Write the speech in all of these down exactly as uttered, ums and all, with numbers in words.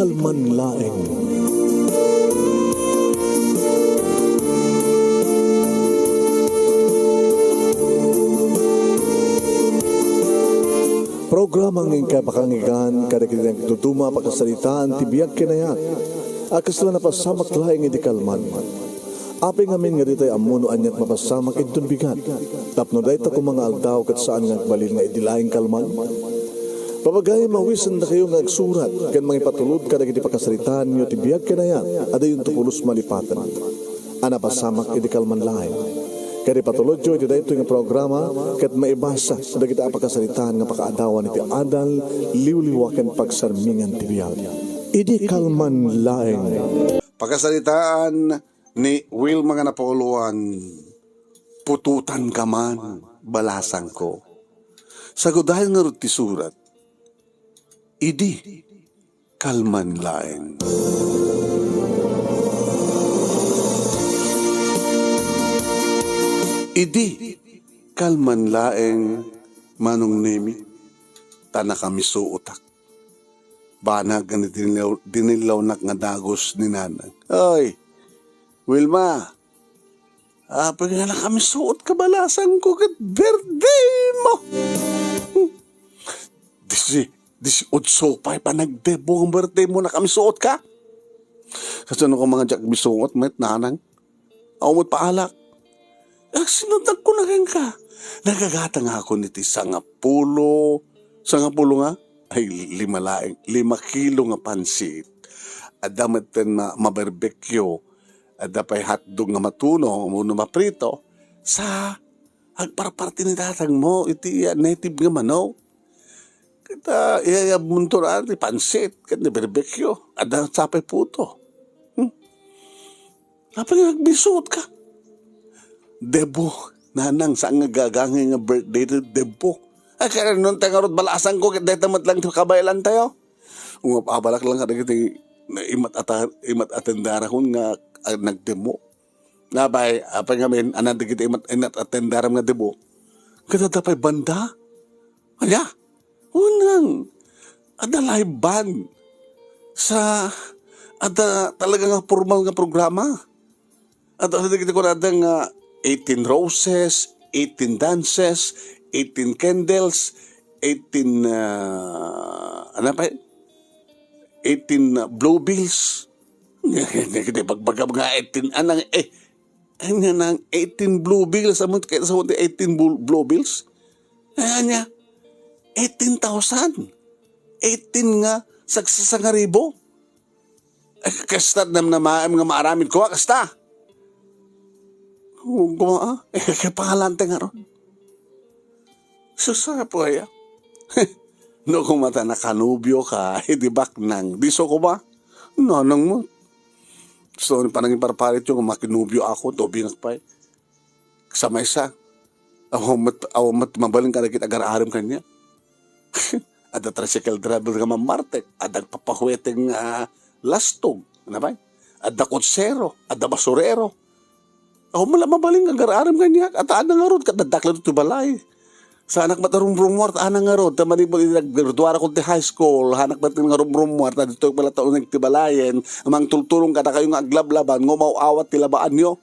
kalman laeng. Programa nga inkay pakanggan kadagiti nagduduma a pakasaritaan ti biag ken ayat a kasla napasamak laeng idi kalman. Apay ngamin nga ditay ammo no aniak mapasamak inton bigat? Tapno dayta koma nga aldaw ket saan nga agbalin nga idi laeng kalman? Papagayam, awisendakayo nga agsurat ken mangipatulod kadagiti pakasaritaanyo ti biag ken ayat a diyonto pulos malipaten a napasamak idi kalman laeng. Ket ipatulodyo iti daytoy nga programa ket maibasa dagiti a pakasaritaan nga pakaadawan iti adal, liwliwa ken pagsarmingan ti biag. Idi kalman laeng. Pakasaritaan ni Wilma nga napauluan, "Putotanka man, balasangko." Sagudayen ngarud ti surat, "Idi kalman laeng." Idi kalman laeng, Manong Nemi, ta nakamisuotak. Banag nga dinillaw-, dinillawnak nga dagus ni Nanang. "Oy, Wilma, apay nga nakamisuot ka, balasangko, ket birthday mo? Disi-, disiotso pay panagdebo nga birthday mo, nakamisuot ka?" Kasano ko nga diak misuot, met, Nanang? Awan met paalak. Agsinuotko na kenka. Nagagatangakon iti sangapulo, sangapulo nga, ay, lima laeng, lima kilo nga pansit. Adda metten ma-, maberbekyo. Adda pay hotdog nga matuno, wenno maprito. Sa agparparti ni tatangmo iti, ah, native nga manok. Ket, ah, iyayabmonto na ti pansit ken ni berbekyo. Adda sa pay puto. Hmm. Apay nga agmisuot ka? Debo, Nanang, saan nga gagangay nga birthday ti debo? Ay, kaya nun tayo ngarud balasangko, ket dayta met lang ti kabaelan tayo. Umap-abalak lang kadagiti imat-ata-, imat-atendarakon nga, ah, nagdemo. Apay, apay ngamin, anak dagiti imat-, imat-atendaram nga demo. Ket adda pay banda? Ania? Unang, adda live band. Sa, adda talaga nga formal nga programa. Adda, adda dagiti kunada nga eighteen roses, eighteen dances, eighteen candles, eighteen, ah, ano pa? Eighteen, ah, blue bills. Dagiti bagbagam nga eighteen, anang, eh, ania nang eighteen blue bills, amo kay sa eighteen bul-, blue bills? Ania? Eighteen thousand. Eighteen nga sagsasangaribo. Eh, kasta namnamaem nga maaramid ko, kasta. Kung kuma, ah, eh, kay pangalante nga ron. Sus, apo aya. No, kumata nakanubio ka, eh, di baknang. Di so kuma. Nanang mo. So, panangiparparit yung makinubio ako, to binak pa, eh. Sa maysa, awan met, awan met mabalin kadagiti agar-arem kaniak. Adda tricycle driver nga mammartek, adda agpapahueteng, ah, lastog, ano ba? Adda kotsero, adda basurero. Awan met la mabalin nga agar-arem kaniak, at adda ngarud, ket adda daklan ti balay. Saanak met a rumrummuar, ta anak ngarud, ta manipud idi naggraduarakon ti high school, saanak met nga rumrummuar, ta ditoy pala ta uneg ti balayen, mangtultulong kadakayo nga aglablaban, nga umaw-awat ti labaanyo.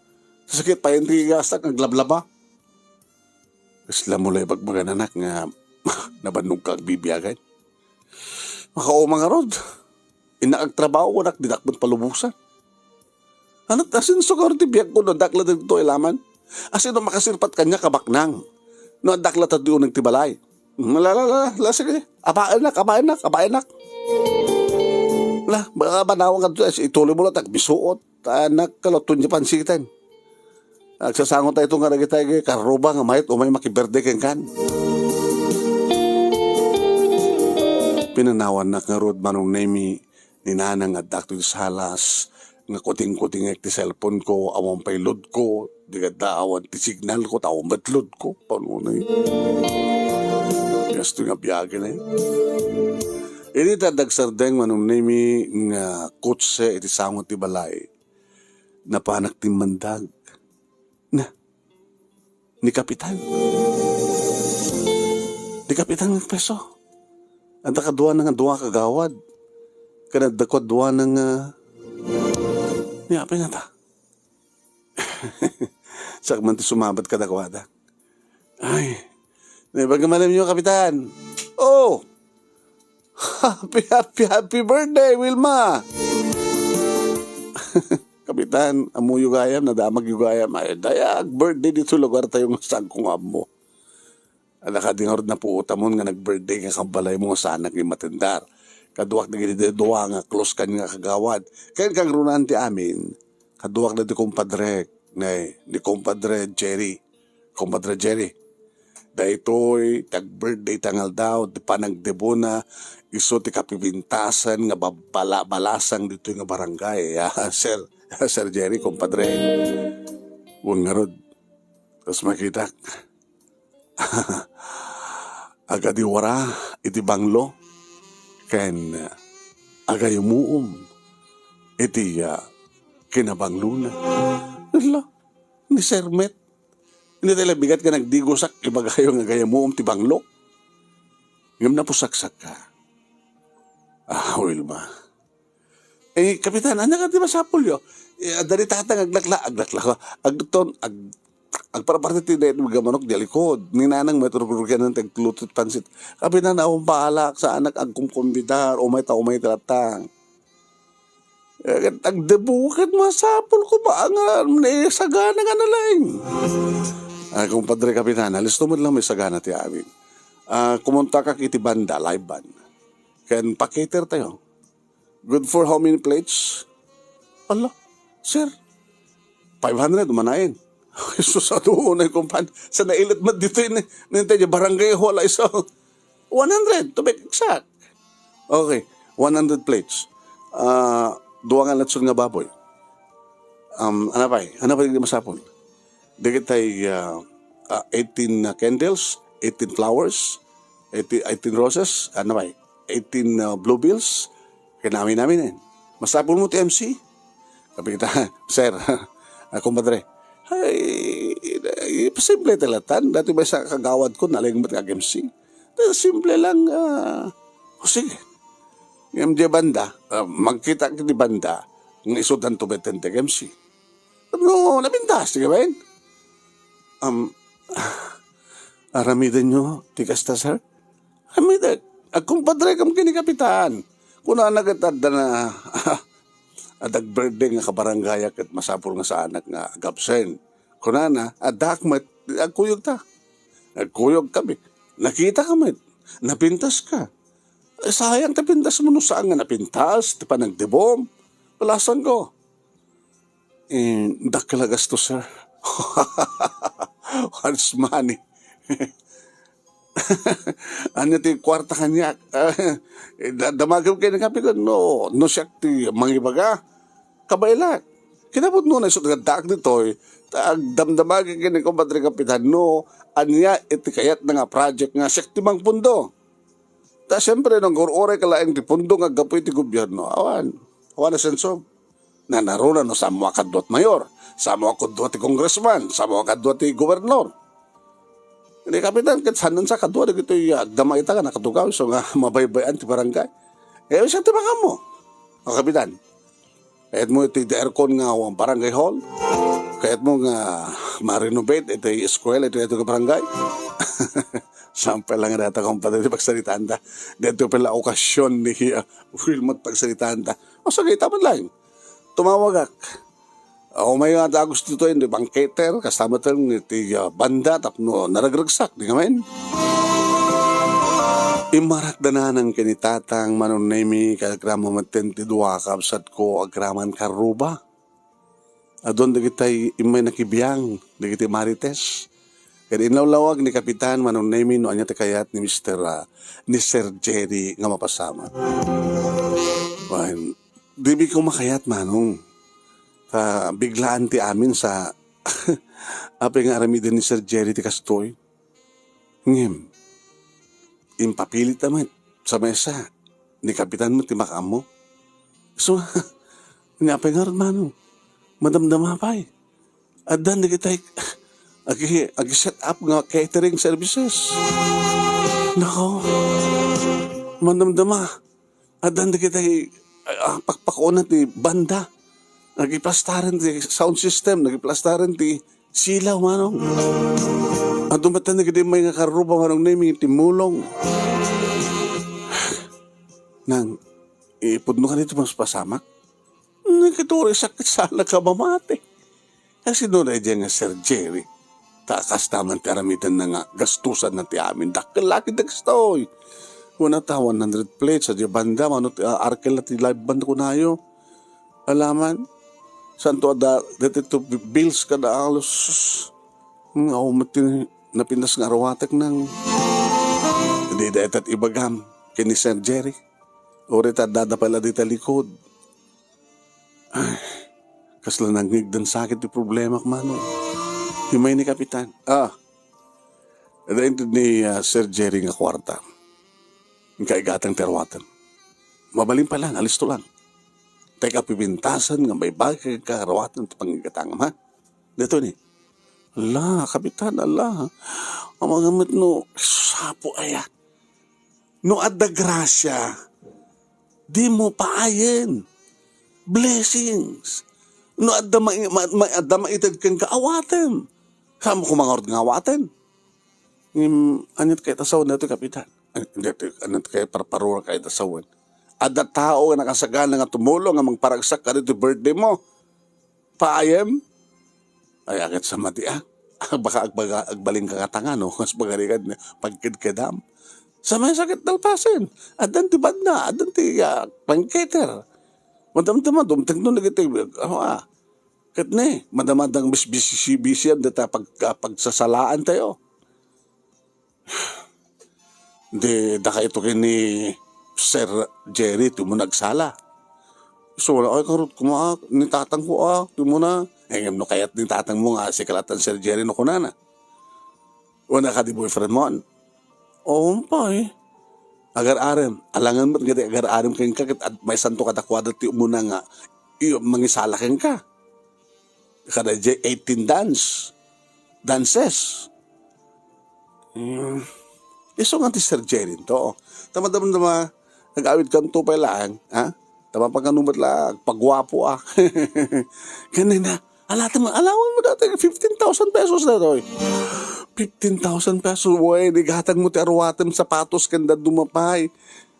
Sakit pa yun ti gastak, aglablaba. Kasla mo la ibagbagananak nga nabannogka agbibiagen. Makauma ngarud. Innak agtrabaho, kunak, dinak met palubosan. Ano, asinso ngarud ti biagko no addak la dagitoy laman? Asino makasirpat kaniak a baknang? No addak la ditoy uneg ti balay. La, la, la, la, sige. Apaenak, apaenak, apaenak. La, baka manawan ka dito, ituloy mo la, ta agmisuot. Ta nagkaluto ti pansiten. Agsasango tayo ito nga dagiti karruba nga mayat umay makiberde kenkan. Pinanawannak ngarud, Manong Nemi, ni Nanang nga addak ti salas, nga kuting-kutingek ti cellphone ko, awan pay load ko, di kadda awan ti signal ko, ta awan met load ko. Paano na yun? Gasto nga biyahe na yun. Idi ta dagsardeng, Manong Nemi, nga kotse iti sango ti balay, napanak timmandag. Na, ni Kapitan. Ni Kapitan nga preso. Adda kaduana nga dua kagawad. Ken adda kuaduana nga, ni apay nata? Siak man ti sumabat kadakuada. Ay, naibaga malamyo, Kapitan. Oh! Happy, happy, happy birthday, Wilma! Kapitan, ammoyo gayam, nadamagyo gayam. Ay, dayag birthday ditoy lugar tayo nga saan ko nga ammo. Adda kadi ngarud napuotamon nga nag-birthday nga kabalaymo nga saanak nga matendar. Kaduak dagiti dua nga close kan nga kagawad. Ken kangrunaan ti amin, kaduak dagiti kumpadrek, ne, ni kumpadre Jerry. Kumpadre Jerry, daytoy ti ag-birthday ta nga aldaw, ti panagdebona, isu ti kapipintasan nga babbala-balasang ditoy nga barangay. Ah, Sir, Sir Jerry, kumpadre. Wen ngarud, kas makitak. Agadiwara iti banglo ken agayumuom iti, ah, kinabanglona. Ala, ni Sir met. Ania ti labigat nga nagdigosak, ibagayo nga agayumuom ti banglo. Ngem napusaksakka. Ah, Wilma. Eh, Kapitan, ania kadi masapulyo? Eh, adda ni Tatang aglakla-, aglaklako, agton, ag-, agparparti ti daytoy nga manok di alikod. Ni Nanang met rugrugian ti agluto ti pansit. Kapitan, awan bahalak, saanak agkumkumbidar, umay ta umay ti lattang. Eh, ket agdebuk ket masapulko ba nga naisagana nga nalaing. Ah, kumpadre Kapitan, alisto met lang maisagana ti amin. Ah, kumontakak iti banda, live band. Ken pa-cater tayo. Good for how many plates? Ala, sir, five hundred, umanayen. Jesus, adu unay kumpan. Sa nailet met ditoy ni, ni, ni barangay hall, iso. One hundred, to be exact. Okay, one hundred plates. Ah, dua nga latson nga baboy. Um, ano pay? Ano pay di masapul? Dagitay, ah, ah, eighteen na candles, eighteen flowers, eighteen, eighteen roses, ano pay? Eighteen, ah, bluebills. Kinamin namin eh. Masapul mo ti M C? Sabi kita, "Sir, ah, kumpadre, ay, ay, simple talatan. Dati ba sa kagawad ko, naling met ag-M C? Simple lang, ah, o sige." Ngem di banda, ah, magkita di banda, nga isudan to beten ti M C. No, napintas, di ba? Um, aramidenyo ti kasta, sir? Aramidek, agkumpadrekam ken ni Kapitan. Kunana ket adda na, adda ag-birthday nga kabarangayak ket masapul nga saanak nga ag-absent. Kunana, addaak met, agkuyogta. Agkuyog kami. Nakita ka met. Napintas ka. Eh, sayang ta pintas mo no saan nga napintas, ti panagdebom. Palasan ko. Eh, dakkel a gasto, sir. What's money? Ania ti kuarta kaniak? Eh, da-, damagem ken ni Kapitan, no, no siak ti mangibaga. Kabaelak. Kinapudno na isut' nga addaak ditoy, ta agdamdamagek ken ni Kumpadre Kapitan, no, ania iti kayatna nga project nga siak ti mangpundo. Ta siempre, no, agur-uray ka laeng ti pundo nga aggapu iti gobierno, awan. Awan a senso. Nanaruna no, samo a kadua ti mayor, samo a kadua ti congressman, samo a kadua ti gobernador. Ni Kapitan, ket saan sa kadua dagitoy agdama ita nga nakatugaw, isu nga mabaybay-an ti barangay. Eh, siak ti makammo. O, Kapitan, kayatmo iti, iti aircon nga barangay hall? Kayatmo nga ma-renovate iti eskwela iti, iti barangay? Saan pay lang dayta, kumpadre, ti pagsaritaanta. Daytoy pay la okasyon ni, ah, Wilma ti pagsaritaanta. O, sige, ita man lang. Tumawagak. Umay nga dagus ditoy, indi bangketer, kasta met iti, ah, banda, tapno naragregsak, di ngamin. Immarak da Nanang ken ni Tatang, Manong Nemi, ket agraman met ti dua a kabsatko, agraman karruba. Adun dagitay immay nakibiang, dagiti marites. Ket inlawlawag ni Kapitan Manong Nemi no ania ti kayat ni Mister, ah, ni Sir Jerry nga mapasamak. Wen, di mi ko makayat, Manong. Ta biglaan ti amin sa apay nga aramiden ni Sir Jerry ti kastoy. Ngem, impapilita met sa mesa. Ni Kapitan met ti makaammo. So, ni apay ngarud, Manong? Madamdama pay. Addan dagitay agi-, agi-set up nga catering services. Nako, madamdama. Addan dagitay ah, pakpakunan ti banda. Nagiplastaren ti sound system, nagiplastaren ti silaw, manong. Adu met dagiti may nga karruba, manong Nemi, ti mulong. Nang, ipudno ka dito, mas pasamak. Nagkaturi sakit sana ka mamati. Kasi no, na nga Sir Jerry. Ta kasta man ti aramidenna nga gastusanna ti amin. Dakkel lagi dagstoy. Kuna ta one hundred plates, sa di banda, mano ti, ah, arkel na ti live band kunayo. Alaman, santo ada, dati to bills kada alos. Hmm, aw, mati, napintas nga arawatek nang. Di da etat ibagam, kini Sir Jerry. Uri ta dada pala di talikod. Ay, kasla nangngegdan sakit ti problemak, mano. Himay ni Kapitan. Ah, ada inted ni, ah, Sir Jerry nga kwarta. Inka igatang ti arwatem. Mabalin pa lang, alisto lang. Tay kapipintasan nga maibagak ka arwatem ti pangigatangam, ha? Dito ni. Ala, Kapitan, ala. Amangan met no, sapo aya. No adda gracia, dimo paayen. Blessings. No adda ma-, ma-, ma-, adda maited kenka, awatem. Saan mo kumangarod nga awaten? Ngem, aniat kayat a sawen daytoy, Kapitan? Ay, daytoy, aniat kayat parparura kayat a sawen? Adda tao nga nakasagana nga tumulong nga mangparagsak kadaytoy birthday mo. Paayem? Ay, aket sa mati, ah. Baka agbaga-, agbalin ka katanga, no? Mas magarigan, pagkidkidam. Sa may sakit dalpasen. Addan ti banda, addan ti, ah, pangketer. Madamdama, dumteng no, nagitibig. Ano, ah? Ket ne, madamadang bis-, bisi-, bisian data pag-, ah, pagsasalaan tayo. Di, dakayo ken ni Sir Jerry, ti umuna agsala. So, wala, ay, karot, kuma, ni tatang ko, ah, ti umuna. Eh, ngem no kayat ni tatang mo nga, sikalatan Sir Jerry, no kunana. Wala ka di boyfriend mo? Oo, pa, eh. Agar-arem. Alangan met nga di agar-arem kenka, ket ad-, maysanto kadakuada ti umuna nga, iyo, mangisala kenka. Kada jay eighteen dance. Dances. Hmm. Isu nga ti Sir Jerry to. Tama, tama, tama. Nag-awid kanto pay laeng, ha? Tama pa kano met la, pagwapo, ah. Kanina, alaten mo, alawan mo dati, fifteen thousand pesos na to, eh. Fifteen thousand pesos, wey, igatang mo ti arwatem, sapatos, ken dadduma pay.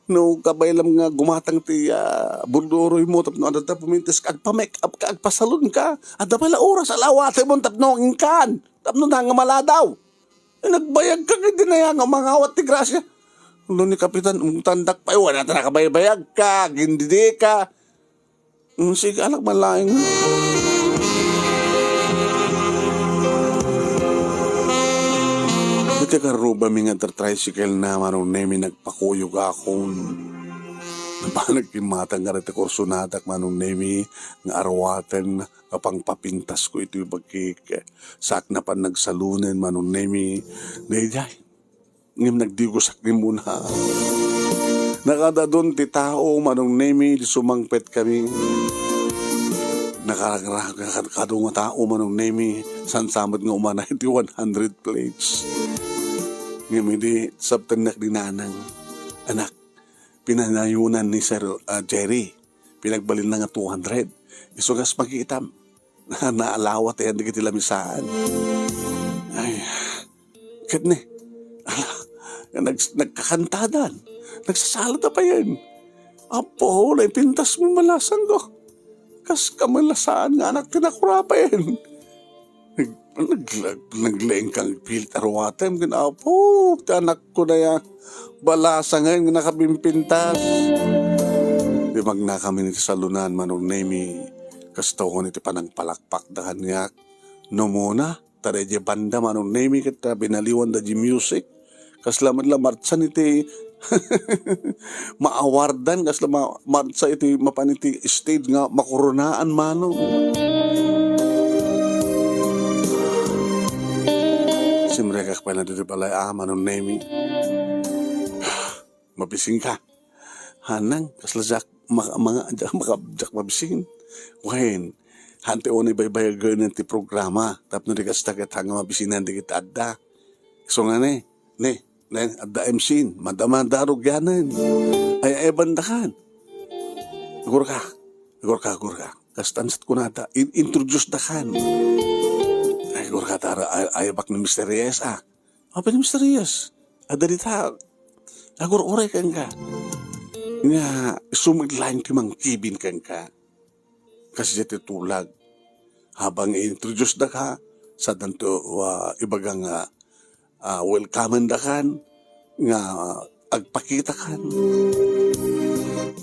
No, kabay lang nga gumatang ti, ah, burduroy mo, tapno adda pumintas ka, agpa-make up ka, agpasalon ka. Adda pala oras, alawatem mo, tapno inkan. Tapno nangamaladaw. Eh, nagbayag ka, ket di na nga mangawat ti grasya. Ulo ni Kapitan, umtandak pa, eh, wala ta nakabaybayag ka, gindidi ka. Mm, sige, alak man laeng. Iti karrubami nga tricycle na, Manong Nemi, nagpakuyog akon. Napalag kimmatang nga iti kursunadak, Manong Nemi, nga arwaten, nga pangpapintas ko iti bagik. Saak na pan nagsalonen, Manong Nemi. Daydiay. Ngem nagdigosak ni muna. Nakadadon ti tao, Manong Nemi, di sumangpet kami. Nakaragrag, nakad-, kado nga tao, Manong Nemi, sansamet nga umana iti one hundred plates. Ngem idi, sabtennak ni nanang, anak, pinanayonan ni Sir, ah, Jerry. Pinagbalinna nga two hundred. Isu kas makitam. Na, naalawat yan dagiti lamisaan. Ay, ket ne, ala, nag-, nagkakantadan. Nagsasalata pa yan. Apo, naipintas mo malasang ko. Kas kamalasaan nga anak, tinakura pa yan. Nag-, naglag-, naglaing kang pilit arwatem, ken Apo, ti anakko na ya. Balasangen nga nakapimpintas. Di magnakam iti salonan, Manong Nemi. Kastoon iti panangpalakpak da kaniak. No muna, ta daydiay banda, Manong Nemi, ket, ah, binaliwan da di music. Kasla met la martsan iti maawardan, kasla ma-, martsa iti mapan iti stage nga makoronaan, Manong. Simrekak pay na ditoy balay, ah, Manong Nemi. Mabisin ka. Hanang, kasla jak, ma-, mga, jak, maka-, jak mabisin. Wen, hante unay baybayagen ti programa, tapno di kasta ket hanga mabisinan di kita adda. So nga ne, ne, ne, adda M C, madama darugyanen. Ay, ay, bandakan. Agurka, agurka, agurka. Kasta met kunada, in-, introduce da kan. Ay, agurka, tara, ay, ayabak ni Mister Reyes, ah. Apay ni Mister Reyes? Adda dita, agur-uray kenka. Nga, sumiglaeng ti mangkibin kenka. Kas diay ti tulag. Habang i-introduce da ka, sadanto, ah, ibaga nga, ah, welcome da kan, nga agpakita kan.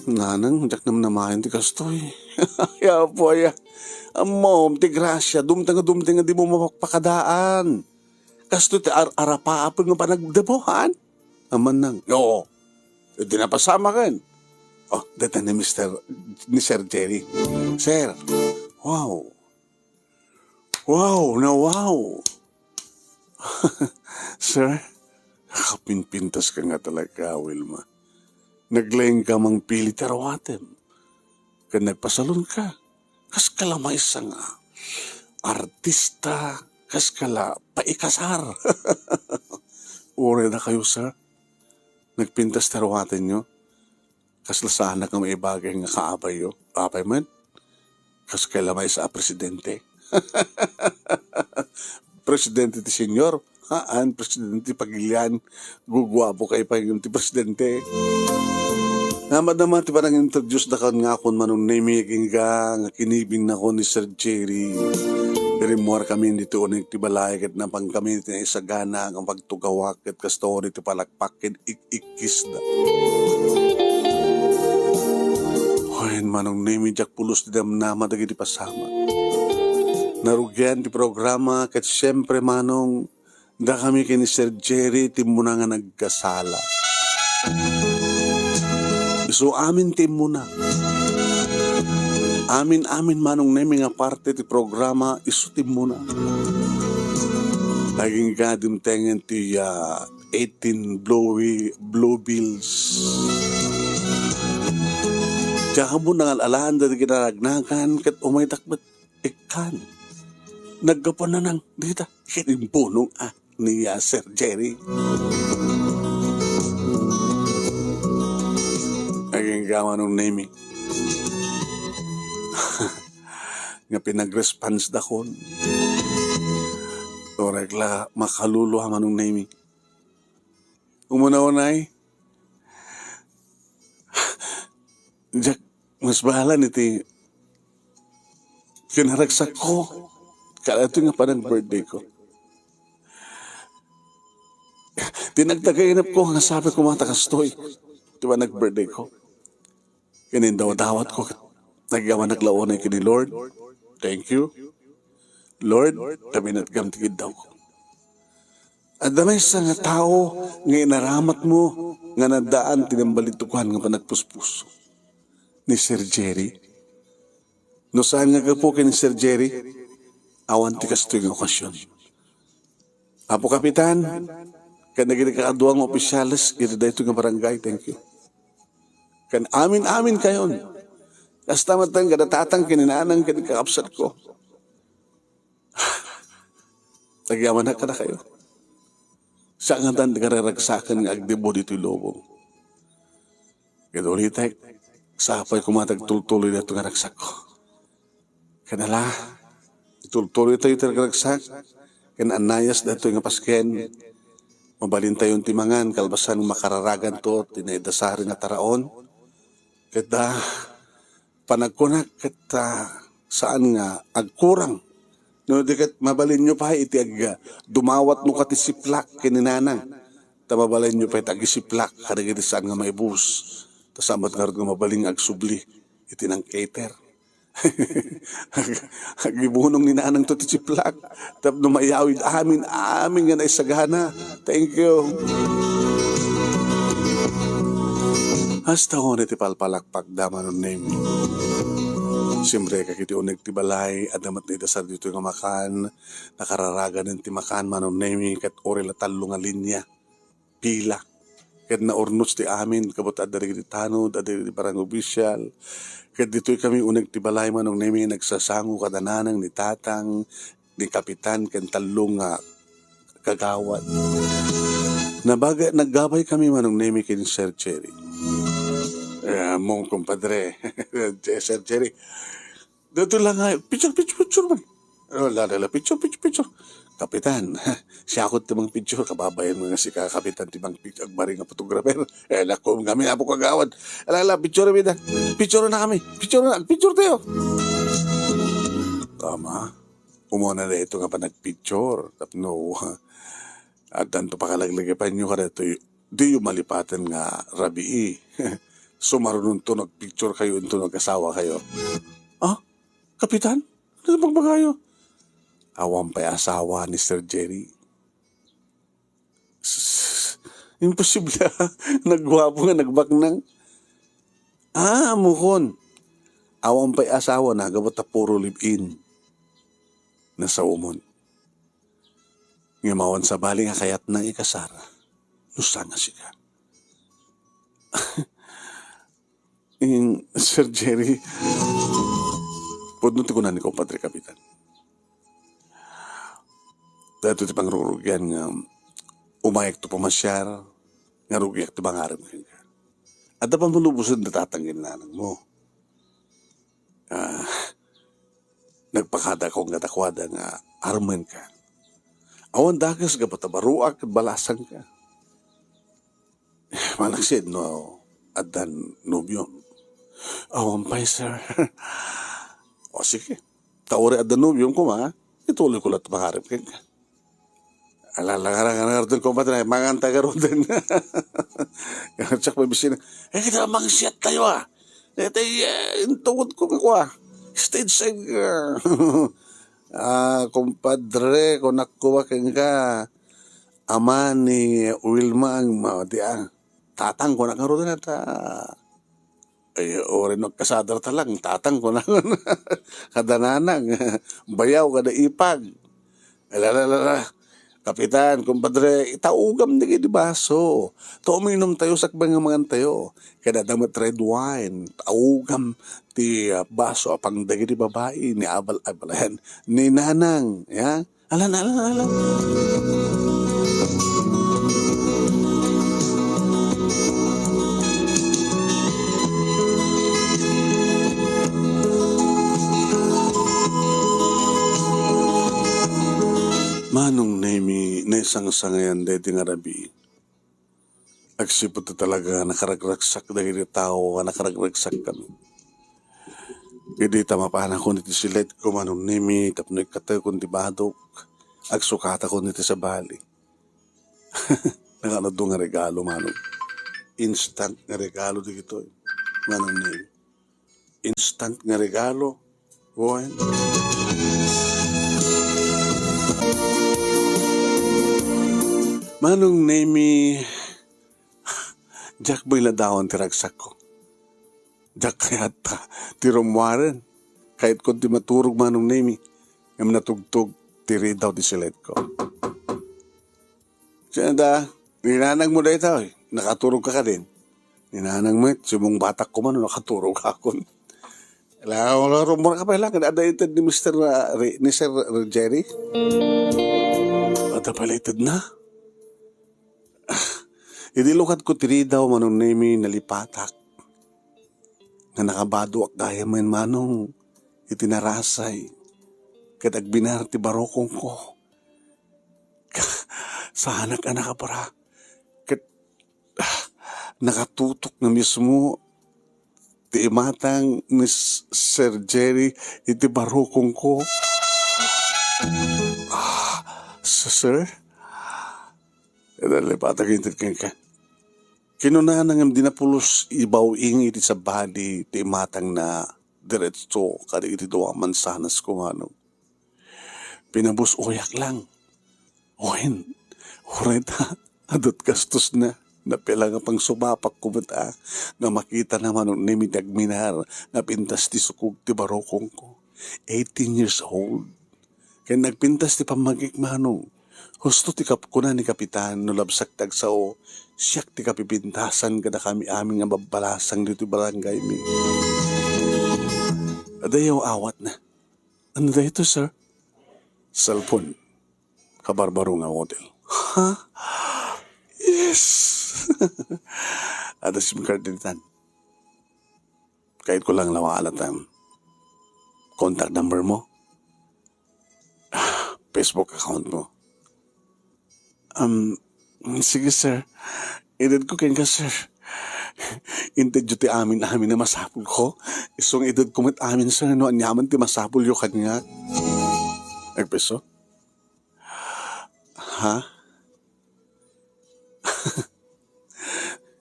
Nanang, diak namnamaen ti kastoy. Ya, apo, ya. Ammom, ti grasia, dumteng, dumteng, di mo mapakadaan. Kastoy ti ar-, arapaap nga panagdebohan. Amanang, oo. Iti napasamaken. Oh, deta ni Mister, ni Sir Jerry. Sir, wow. Wow, na wow. Sir, kapinpintas ka nga talaga, Wilma. Naglaing ka mangpili ti aruatem. Ken nagpasalon ka. Kas ka la maysa nga artista, kas ka la paikasar. Uray da kayo, sir. Nagpintas ti aruatenyo. Kasla saanak nga maibagay nga kaabayyo. Apay met? Kas ka la maysa a presidente. Presidente ti senior. Haan, presidente ti pagilian. Guguapo kay pay ngem ti presidente. Namadama ti panag-introduce da kan nga akon Manong Nemi, agingga nga kinibinnakon ni Sir Jerry. Rimmuar kami ditoy uneg ti balay ket napan kami ti naisagana nga pagtugawak ket kasta ti palakpak ken ik-ikkisda. Wen, Manong Nemi, diak pulos ti damnama dagiti pasamak. Narugian ti programa ket siempre, Manong, dakami ken ni Sir Jerry timmuna nga nagkasala. Isu amin ti immuna. Amin-amin, Manong Nemi, nga parte ti programa, isu ti immuna. Agingga dimtengen ti, ah, eighteen Blue, Blue Bills. Diak ammo nangal-alaan dagiti naragnagan ket umaydak met ikkan. Naggapuan nanang dita ket imbunong a ni, ah, Sir Jerry. Agingga, Manong Nemi. Nga pinag-response dakon. Uray la makalulu a, Manong Nemi. Umuna-unay, diak mas bahala iti kinaragsakko, kadaytoy nga panag-birthday ko. Ti nagtagainepko nga sabi ko, mata kastoy, ti panag-birthday ko. Ken indawdawatko ket nagyamanak la unay ken ni Lord. Thank you, Lord, ta binatgam ti kiddawko. Adda maysa nga tao nga inaramatmo nga naddaan ti naimbalidokan nga panagpuspuso. Ni Sir Jerry. No saan nga gapu ken ni Sir Jerry, awan ti kastoy nga okasion. Apo Kapitan, ken dagiti kaadua nga opisyales iti daytoy nga barangay, thank you. Ken amin-amin kayon. Kasta met ken kada tatang ken ni nanang ken kakabsatko. Agyamanak kadakayo. Saan nga kararagsaken nga agdebo ditoy lubong. Ket ulitek, sapay koma ti agtultuloy daytoy nga ragsakko. Ken ala, itultuloy tayo ti ragragsak, ken anayas daytoy nga pasken, mabalintayon ti mangan kalpasan nga makararaganto ti naidasari nga taraon. Ket, ah, panagkunak ket, ah, saan nga agkurang. No di ket mabalinyo pay iti ag-, dumawat no ka ti siplak ken ni nanang. Ta mabalinyo pay ti agisiplak kadagiti saan nga maibus. Ta saan met ngarud nga mabalin nga agsubli iti nang-cater. Ag-, agibunong ni nanangto ti siplak tapno mayawid amin, amin nga naisagana. Thank you. Hasta unay ti palpalakpakda, Manong Nemi. Simrekak iti uneg ti balay, adda met naidasar ditoy nga makan, nakararaganen ti makan, Manong Nemi, ket uray la tallo nga linia. Pila. Ket naurnos ti amin, kabut adda dagiti tanod, adda dagiti barangay official. Ket ditoy kami uneg ti balay, Manong Nemi, nagsasango kada nanang ni tatang, ni kapitan, ken tallo nga kagawad. Nabaga-, naggabay kami, Manong Nemi, ken Sir Jerry. Eh, mong kumpadre, Sir Jerry. Dito lang nga, picture, picture, picture man. Oh, la, la, la, picture, picture, picture. Kapitan, siya ako ti picture, kababayan mo nga si Kapitan ti picture, agbaring nga photographer. Eh, lako, kami na po kagawad. Ala, ala, picture mi da. Picture na kami. Picture na, picture tayo. Tama. Umuna na ito nga panagpicture. Tapno, addan to pakalaglagipan nyo kada ito, di yung malipaten nga rabii. Sumarunon to nagpicture kayo, into nag-asawa kayo. Ah? Kapitan? Ano pagbagayo? Awan pa'y asawa ni Sir Jerry. Imposible, ah. Nagwapo nga nagbaknang. Ah, amokon. Awan pa'y asawa na, gapu ta puro live-in. Nasaomon. Ngem awan sabali nga kayatna ikasar. No saan nga sika. In, Sir Jerry, pudno ti kunan ni Compadre Kapitan. Daytoy ti pangrurugian nga umayak to pamasiar, nga rugiak ti mangarem kenka. Adda pammalubosen da tatang ken nanang mo. Ah, nagpakada ko nga dakwada nga armenka. Awan dakes gapu ta baruak ket balasangka. Malaksid no addan nobiom. Awan pay, sir. O, sige. Ta uray adda nobiom koma, ituloy ko la't mangarem kenka. Ala, ala, ala, ala, ala, ala, compadre, mangan ta garuden. Siak pay bisina. Eh, kita mangsiat tayo, ah. Eh, tay, eh, intungod ko nga kua. Stage side ka. Ah, compadre, kunak ko ba kenka? Ama ni Wilma ang ma-, di, ah, tatang ko na karon na ta. Ay, uray no agkasadar ta lang, tatang ko na. Kada nanang, bayaw, kada ipag. Ala, ala, ala, ala. Kapitan, kumpadre, itaugam dagiti baso. Ta uminom tayo, sakbay nga mangan tayo. Kada damet red wine, taugam ti, ah, baso a pang dagiti babai ni abal, abalayan, ni nanang, ya? Alan, alan, alan. Manong Nemi, naisangsangayan daydi nga rabii. Agsipud ta talaga nakaragragsak dagiti tao a nakaragragsakkami. Idi ta mapanakon iti siledko, Manong Nemi, tapno ikkatekon ti badok, agsukatakon iti sabali. Nakaano adu nga regalo, Manong? Instant nga regalo dagitoy, Manong Nemi. Instant nga regalo. Wen. Manong Nemi, diak met ladawan ti ragsakko. Diak kayat ti rummuaren. Kayatkon ti maturog, Manong Nemi. Ngem natugtog ti ridaw ti siledko. Sino da? Ni nanang mo dayta, oy. Nakaturog ka kadin. Ni nanang met, simmungbatak ko man, nakaturog akon. Ala, wala, rumor ka pa lang, adda ited ni Mister, ah, Re-, ni Sir Jerry? Adda pala ited na? Idi lukad ko ti ridaw, Manong Nemi, nalipatak. Nga nakabadoak gayam met, Manong, iti narasay. Ket agbinar ti barukongko. Saanak a nakapara. Ket, ah, nakatutok nga mismo ti imatang ni S-, Sir Jerry iti barukongko. Ah, s-, sir? Nalipatak inted kenka. Kinunana ngem di na pulos ibaw-ing iti sabali ti imatangna diretso kadagiti dua a mansanas ko, Manong. Pinabus-oyak lang. Wen, uray ta, adut gastosna. Napila nga pangsumapakko met a, nga makitana, Manong Nemi, ti agminar nga pintas ti sukog ti barukongko. Eighteen years old. Ken nagpintas ti pammagik, Manong. Husto ti kap-, kuna ni Kapitan, no labsak ti agsao, siak ti kapipintasan kadakami amin nga babbalasang ditoy barangaymi. Adayo awatna. Ano dayto, sir? Cellphone. Kabarbaro nga model. Ha? Yes! Ada SIM card ditan. Kayatko lang la maalatam. Contact number mo? Facebook account mo? Um, sige, sir. Itedko kenka, sir. Intedyo ti amin-amin a masapulko. Isu nga itedko met amin, sir, no aniaman ti masapulyo kaniak. Agpeso? Ha?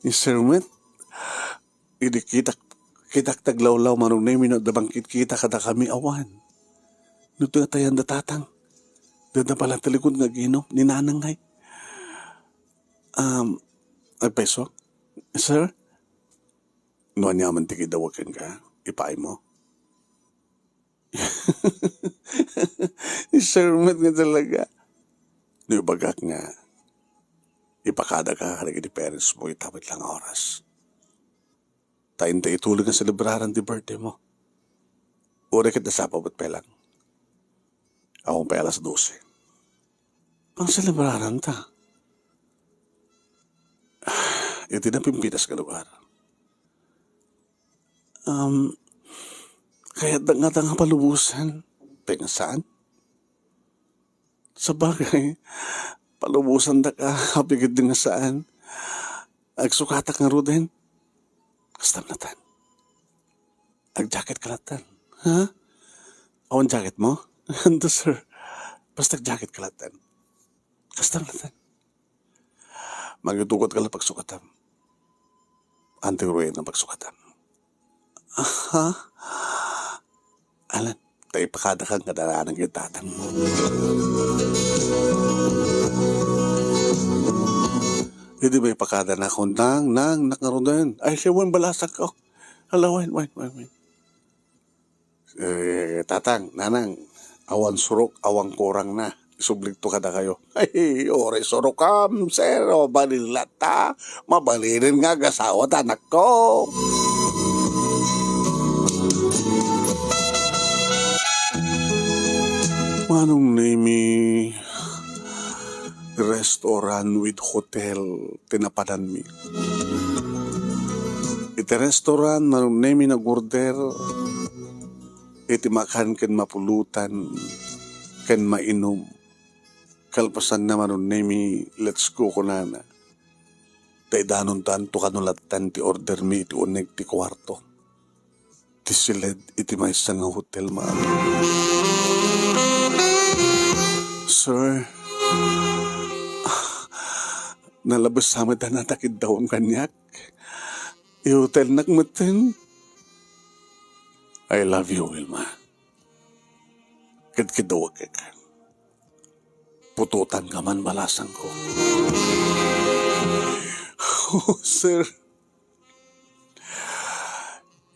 Ni Sir met, idi kitak, kitak taglawlaw, Manong Nemi, no adda bangkitkita kadakami, awan. No ti atayan da Tatang, dada pala talikod nga aginom, ni Nanang ngay. Um, agpeso? Sir? No aniaman ti kidawag kenka, ipaay mo. Ni Sir met nga talaga. No ibagak nga, ipakadaka kadagiti parents mo ita met la nga oras. Ta inta itulod nga selebraran ti birthday mo. Uray ket nasapa met pay lang. Awan pay alas dose. Pangselebraran ta. Iti napimpitas nga lugar. Um, kayatda ngata nga palubosan. Pay nga saan? Sabagay, palubosandaka, apigid nga saan. Agsukatak ngaruden. Kastam latta. Agjacket ka latta. Ha? Awan jacket mo? Ando, sir. Basta agjacket ka latta. Kastam latta. Mangitugot ka la pagsukatam. Anti ruin ang pagsukatam. Aha. Alan, ta ipakadakan nga daranan nga tatang mo. Idi may pakada na akong nang, nang, nakaruden. Ay, siya, wen, balasak ko. Hala, wen, wen, wen, wen. Eh, Tatang, Nanang, awan surok, awan kurang na. Isublikto kadakayo. Ay, uray surokam, sir. O, balin latta. Mabalinen nga agasawa ta, anakko. Manong Nemi, restaurant with hotel, tinapadanmi. Iti restaurant, Manong Nemi, nag-order iti makan ken mapulotan ken mainum. Kalpasanna, Manong Nemi, let's go, kunana. Ta idanontanto kano lattan ti order mi iti uneg ti kuarto. Ti siled iti maysa nga hotel, Manong. Sir, nalabes sa met a natakiddaw kaniak. Ihotelnak metten. I love you, Wilma. Kedkeddawek kenka. Putotanka man, balasangko. Oh, sir.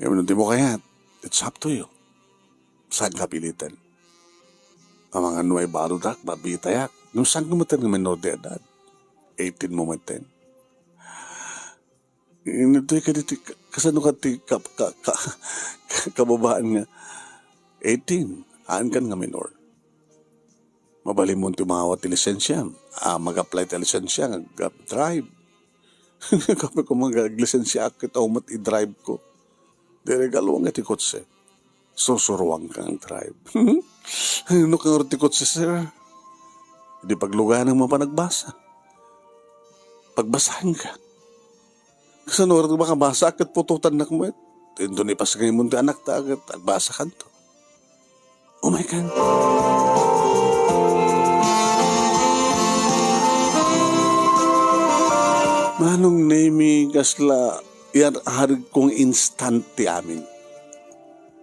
Ngem no di mo kayat, it's up to you. Saanka piliten. Amangan no ay barodak, mabitayak. No saanka metten nga menor de edad. Eighteen mo metten. Initoy ka diti, ka-, kasano ka ti ka-, ka-, ka-, kababaen nga eighteen, haan kan nga minor. Mabalin mo ti umawat ti lisensia, ah, mag-apply ti lisensia, mag-drive. Kape ko, mag-lisensia, akit, aumat i-drive ko. Di regalo nga ti kotse. Susuruan kang drive. No kang ti kotse, sir? Di pagluganang mapanagbasa. Pagbasahan ka. Kasano nga makabasa ket putotannak met? Inton ipasngay mon ti anak ta ket agbasa kanto. Oh my God. Manong Nemi, kasla yan, harig kong instant ti amin.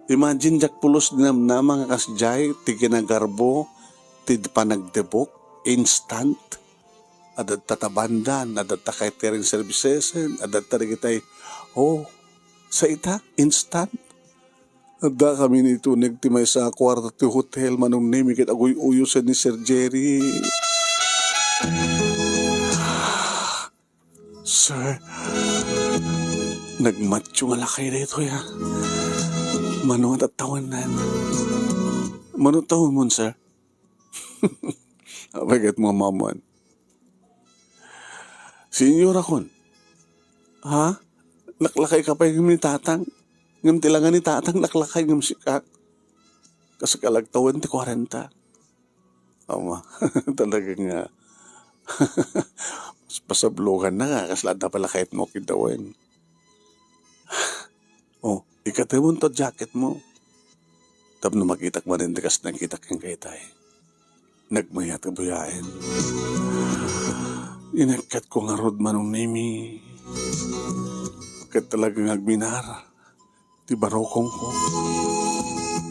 Imagine, diak pulos di namnama nga kasdiay ti kinagarbo ti panagdebok, instant. Adda ta bandan, adda ta catering services, adda ta dagitay, oh, sa ita, instant. Adda kami ni Tuneg ti maysa a kuarto ti hotel, Manong Nemi, ket aguy-uyosen ni Sir Jerry. Sir, nagmatyo nga lakay daytoy, ha? Mano a tattawennan? Mano tawenmon, sir? Apay ket mo, Mamon? Senyorakon. Ha? Laklakay ka pay ni Tatang? Ngem ti langa ni tatang naklakay ngem sika, kas kalagtawen ti kwarenta. Ama, talaga nga, pasablonganna nga, kasla adda pala kayatmo a kiddawen. Oh, ikatemon to jacket mo. Tapno makitak manen ti kas nakitak kenka itay. Nagmayat a buyaen. Inekkat ko ngarud, Manong Nemi. Ket talaga nga agminar ti barukongko.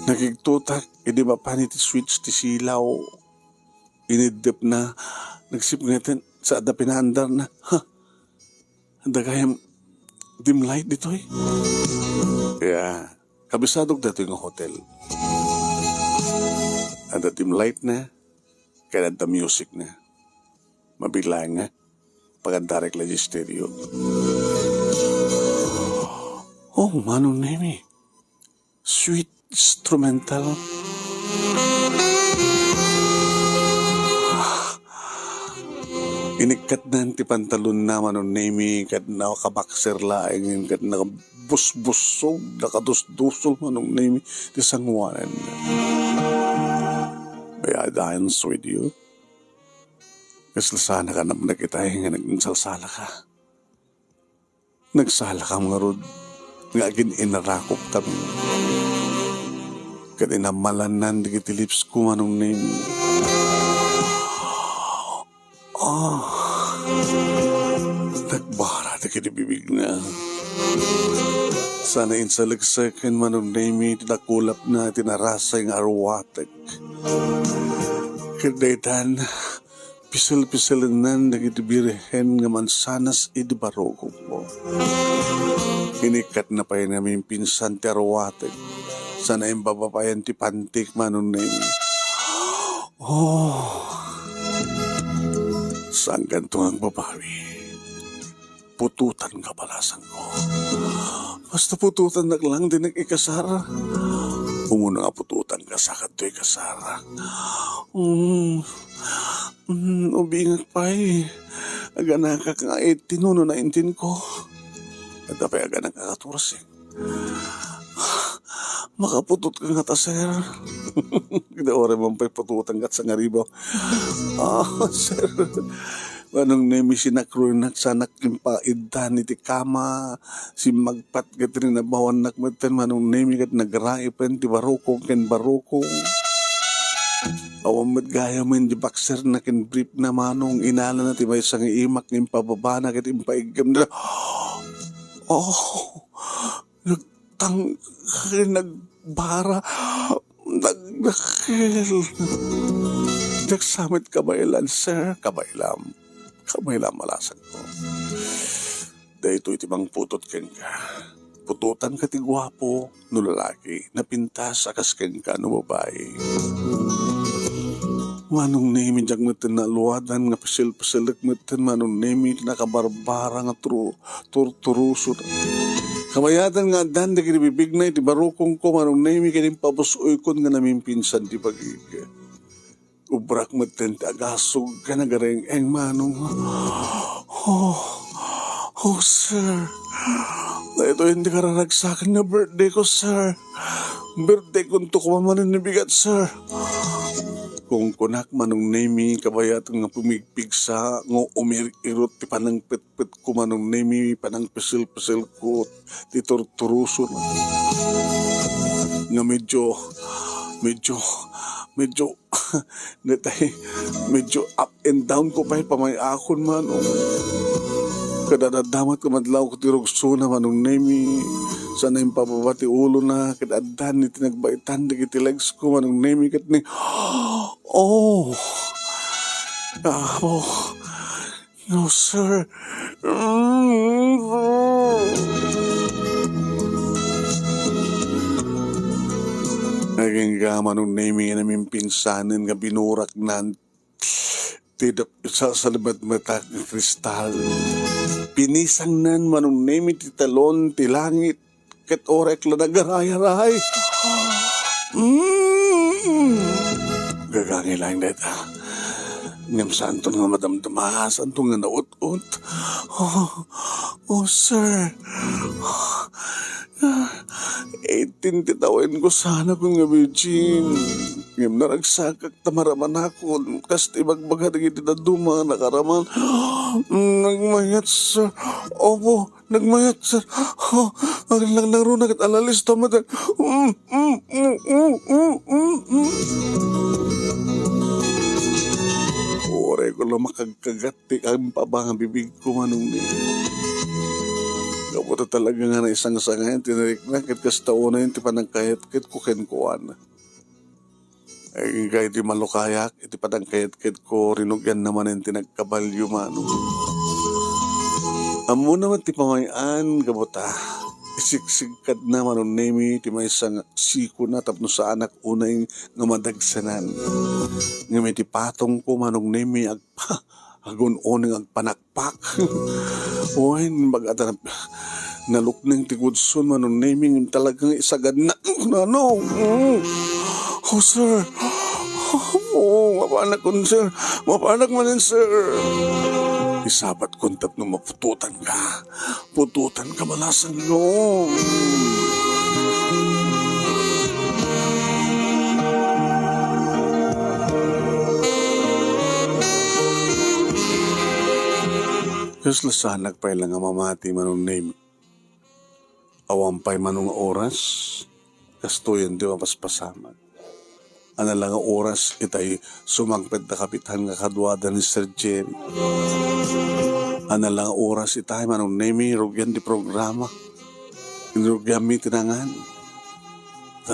Nakigtotak idi mapan iti switch ti silaw. Iniddepna, nagsipngetan sa adda pinaandarna. Ha? Adda gayam dim light ditoy? Ya, kabisadok datoy nga hotel. Adda dim light na, kaya adda music na. Mabilang nga, paganda rek la di stereo. Oh, Manong Nemi. Sweet instrumental. Inikkatnan ti pantalonna, Manong Nemi, ket nakabakser laeng, ket nakabusbusog, nakadusdusol, Manong Nemi, ti sanguanan. May I dance with you? Kasla sana ka napnag itay nga nagsalsalaka. Nagsalakam ngarud nga agin-inarakopkami. Ket inammalannan dagiti lips ko, Manong Nemi. Ah. Nagbara dagiti bibigna. Sana insalekseken, Manong Nemi, ti nakulapna iti narasay nga arwatek. Ket daytan, piselpiselennan dagiti birhen nga mansanas idi barukongko. Inikkatna pay nga mimpinsan ti arwatek, sana imbababayan ti pantik, Manong Nemi. Oh, sangkanto nga agbabawi. Putotanka, balasangko. Basta putotannak lang, dinak ikasar. Umuna nga putotanka, sa kadto ikasar. Mm, mm, ubingak pay. Aganakak nga eighteen no nineteen ko. Adda pay aganak nga katorse. Makaputot ka ngata, sir? Ket uray man pay putotan ket sangaribaw. Ah, sir. Manong Nemi, sinakronak sanak impaiddan iti kama. Simmagpat ket rinabawannak metten, Manong Nemi, ket nagraip ken ti barukong ken barukong. Awan met gayam iti boxer na ken brief na, Manong. Inalana ti maysa nga imak nga impababana ket impaiggem na. Oh, nagtangkay, nagbara, nagdakkel. Diak sa met kabaelan, sir. Kabaelam. Kabaelam, balasangko. Daytoy ti mangputot kenka. Putotanka ti guapo no lalaki, napintas a kas kenka no babai. Manong Nemi, diak metten naaluadan nga piselpiselek metten, Manong Nemi, ti nakabarbara nga tru-, turturuso. Kabayatan nga addan dagiti bibigna iti barukongko, Manong Nemi, ket impabus-oykon nga namimpinsan ti bagik. Ubrak metten ti agasog ken agareng-eng, Manong. Oh, oh, sir. Daytoy ti kararagsakan nga birthday ko, sir. Birthday ko, anto ko manen ni bigat, sir. Kunkunak, Manong Nemi, kabayat nga pumigpigsa, nga umir-irot ti panangpet petko, Manong Nemi, panangpisil-pisilko ti turturuso nga medyo, medyo, medyo, netay, medyo up and down ko pay pamay-akon, Manong. Kadadadamat ko madlaw ko ti rugsona, Manong Nemi. Sana impababa ti ulona, ket addan iti nagbaitan dagiti legs ko, Manong Nemi, ket ni, oh, Apo, no, sir. Agingga, Manong Nemi, namimpinsanen nga binuraknan ti dap-, sa, sa limatmatak nga kristal. Pinisangnan, Manong Nemi, ti talon ti langit. Ket orek la nagarayaray. Mm. Gagangi laeng dayta. Ngem saanton nga madamdama, saanton nga naut-ot. Oh, oh, sir. Eighteen ti tawenko sana kun nga virgin. Ngem naragsakak ta maramanakon, kas ti ibagbaga dagiti dadduma nga nakaraman. Nagmayat, sir. Opo, nagmayat, sir. Oh, ang lang naruna ket alalista met. Mm, mm, mm, mm, mm, mm, mm. Uray ko la makagkagat ti impaaba nga bibigko, Manong Nemi. Gapu ta talaga nga naisangsangay ti narikna ket kasta unay ti panangkayatketko kenkuana. Agingga iti malukayak iti panangkayatketko, rinugianna manen ti nagkabalio, Manong. Ammona met ti pamay-an, gapu ta isigsigkadna, Manong Nemi, ti maysa nga sikona tapno saanak unay nga madagsenan. Ngem iti patongko, Manong Nemi, ag-, agun-uneng agpanakpak. Wen, bagata na-, nalukneng ti gudson, Manong Nemi, ngem talaga nga isaganna. Nano? Mm. Oh, sir. Oh, mapanak kun, sir. Mapanak manen, sir. Isabat kun tapno maputotan ka. Putotan ka, malasang no. Kasla saanak pay la nga mamati, Manong Nemi. Awan pay mano nga oras, kastoyen ti mapaspasamak. Ana la nga oras itay sumangpet da kapitan nga kaduada ni Sir Jerry. Ana la nga oras itay, Manong Nemi, rugian ti programa. Inrugianmi ti nangan.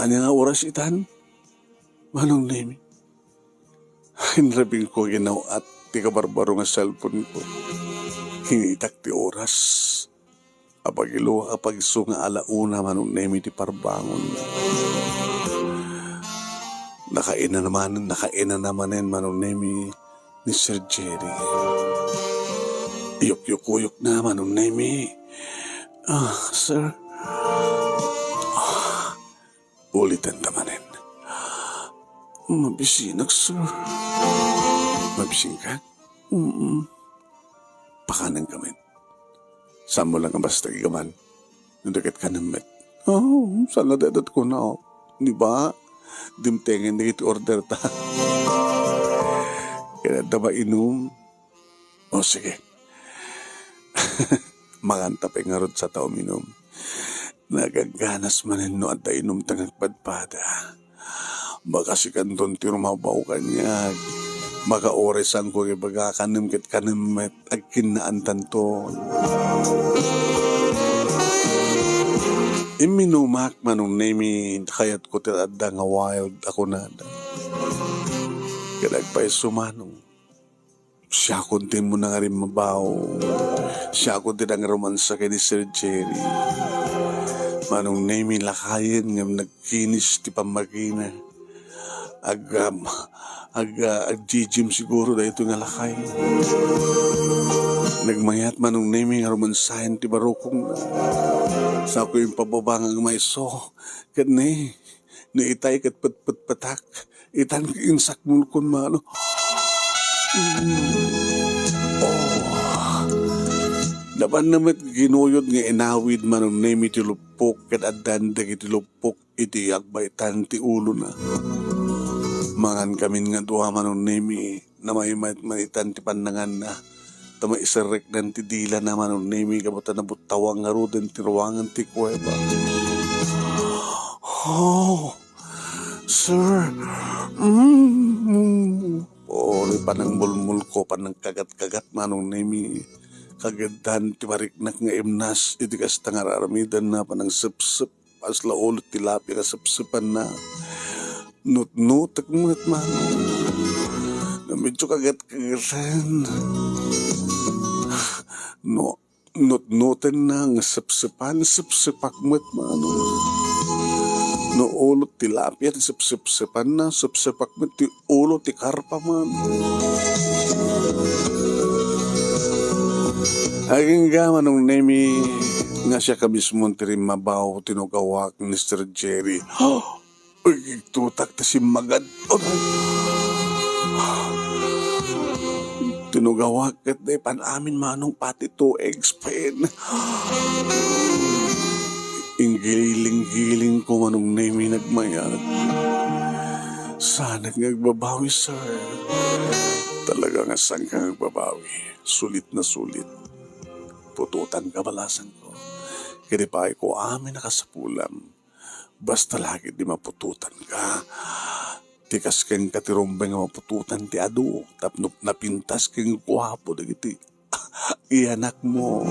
Ania nga oras itan, Manong Nemi? Inrabingko aginaw-at ti kabarbaro nga cellphone ko. Kinitak ti oras. Apagilo, apagso nga ala una, Manong Nemi, ti parbangon. Nakainana manen, nakainana manen, Manong Nemi, ni Sir Jerry. Iyukyukuyokna, Manong Nemi. Ah, sir. Ah, uliten ta manen. Mabisinak, sir. Mabisinka? Mm. Pakanen kami. Saanmo la nga basta igaman no di ket kanem met. Oh, saan nga dadat ko na, oh. Di ba? Dimtengen dagiti order ta. Kaya da mainum? O, sige. Manganta pay ngarud sa ta uminum. Nagagganas manen no adda inumta nga agpadpada. Makasikanton ti rumabaw kaniak. Makaoresanko nga ibaga kanem ket kanem met agkinnaantanto. Imminumak, Manong Nemi, kayatko ti adda nga wild a kunada. Ket agpayso, Manong. Siakon ti immuna nga rimmabaw. Siakon ti nangrumansa ken ni Sir Jerry. Manong Nemi, lakayen ngem nagkinis ti pammagina. Ag-, um, ag-, ah, ag-gym siguro daytoy nga lakay. Nagmayat, Manong Nemi, nga rumansaen ti barukongna. Saanko impababa nga agmayso. Ket ni, ni itay ket petpetpetak. Itan insakmulkon, Manong. Mm. Oh. Nabanna met ginuyod nga inawid, Manong Nemi, ti luppok ket addan dagiti luppok iti agbaytan ti ulona. Mangan kamin nga dua, Manong Nemi, namaymayat man itan ti pannanganna. Ta maiserreknan ti dilana, Manong Nemi, gapu ta nabuttawang ngaruden ti ruangan ti kuweba. Oh, sir. Mm. Oh, ni panangbulmulko, panangkagat-kagat, Manong Nemi. Kageddan ti mariknak nga imnas, iti kasta nga ar-aramidanna, panangsepsep. Kasla ulo ti tilapia nga sepsepanna. Nutnotek met, Manong. No, medyo kagat-kagatan. No, nutnotenna nga sepsepan, sepsepak met, Manong. No, ulo ti tilapia ti sepsepsepanna, sepsepak met ti ulo ti karpa, Manong. Agingga, Manong Nemi, nga siak a mismo ti rimmabaw, tinugawak ni Sir Jerry. Uy, igtutak ta simmagad. Aray. Tinugawak ket naipan amin, Manong, pati two eggs pen. Giling-giling ko, Manong Nemi, nagmayat. Saanak nga agbabawi, sir. Talaga nga saanka nga agbabawi. Sulit na sulit. Putotanka, balasangko. Ket ipaayko amin a kasapulam. Basta la ketdi maputotanka. Ti kas kenka ti rumbeng nga maputotan ti adu tapno napintas ken guapo dagiti iyanakmo.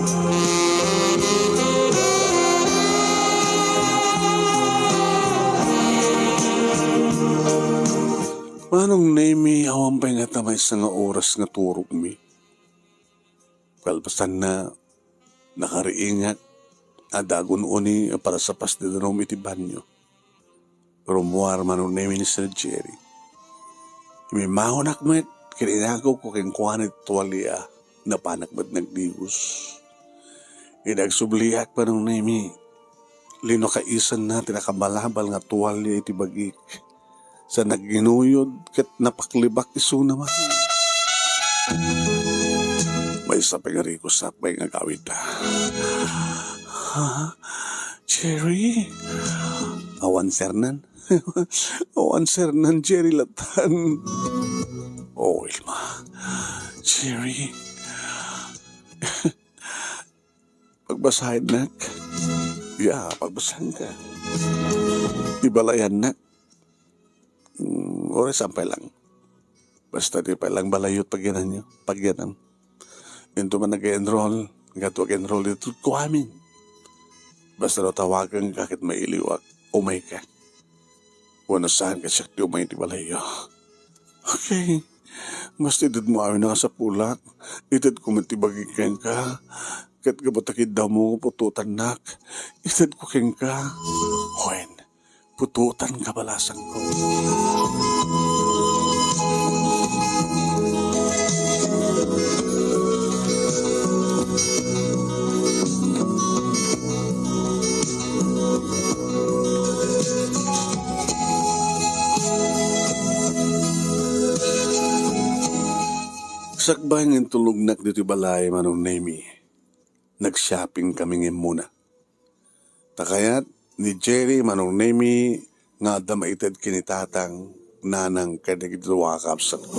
Manong Nemi, awan pay ngata maysa nga oras nga turogmi. Kalpasanna, nakariingak a dagun-oni a parasapas ti danum iti banio. Rummuar Manong Nemi ni Sir Jerry. Immahunak met ken inagawko kenkuana ti tualia, napanak met nagdios. Idi agsubliak, Manong Nemi, linukaisanna ti nakabalabal nga tualia iti bagik. Sa nagginuyod ket napaklibak isuna, Manong. Maysa pay nga rigosak pay nga agawidda. Ha? Jerry? Awan sernan? Awan sernan, Jerry, latan. Oh, Wilma. Jerry. Pagbasaennak. Ya, pagbasaenka. Ibalayannak. Mm, uray saan pay lang. Basta di pay lang balayyo ti pagyananyo, pagyanam. Inton man nag-enroll, nga adu ag-enroll ditoy amin. Basta no tawaganka ket mailiwak, umayka. Wenno saan ket siak ti umay iti balayyo. Okay. Basta itedmo amin a kasapulak. Itedko met ti bagik kenka. Ket gapu ta kiddawmo nga putotannak, itedko kenka. Wen, putotanka, balasangko. Sakbay nga intulognak ditoy balay, Manong Nemi, nag-shopping kami nga immuna. Ta kayat ni Jerry, Manong Nemi, nga adda maited ken ni Tatang, Nanang, ken dagiti dua a kabsatko.